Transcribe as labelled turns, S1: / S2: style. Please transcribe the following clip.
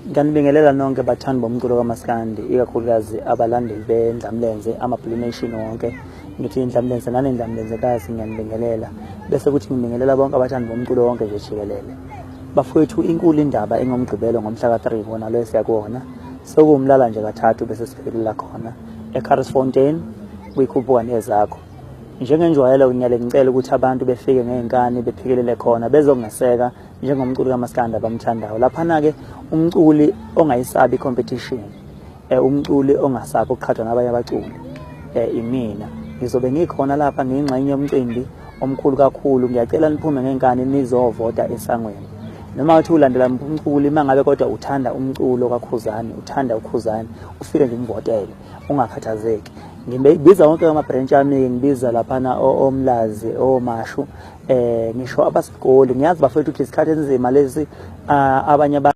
S1: Ngiyanibingelela nonke bathandi bomculo kaMaskandi, ikakhulukazi abalandeli beNdlamlenze, ama-Blue Nation wonke. Ngithi iNdlamlenze nanendlamlenzekazi ngiyanibingelela. Bese kuthi ngibingelela bonke abathandi bomculo wonke nje jikelele. Bafowethu inkulu indaba engoMgqibelo ngomhla ka-3 wona lo esiya kuwona. Sekuwumlala nje kathathu bese siphekelela khona eCarisfontein kwikhuphuka nezakho. Njengenjwayelo ngiyale ngicela ukuthi abantu befike ngey'nkani bephikelele khona bezongeseka njengomculi kamaskandi abamthandayo. Laphana-ke umculi ongayisabi i-competition, umculi ongasabi ukuqhathwa nabanye abaculi, imina. Ngizobe ngikhona lapha ngiyingxenye yomcimbi omkhulu kakhulu. Ngiyacela niphume ngenkani nizovota esangweni. Noma uthi ulandela umculi, uma ngabe kodwa uthanda umculo kaKhuzani, uthanda uKhuzani, ufike nje umvotele, ungakhathazeki. Ngibiza wonke ama-branch ami, ngibiza laphana oMlazi, oMashu, ngisho abaseGoli. Ngiyazi bafethu ukuthi isikhathi esinzima lesi, abanye.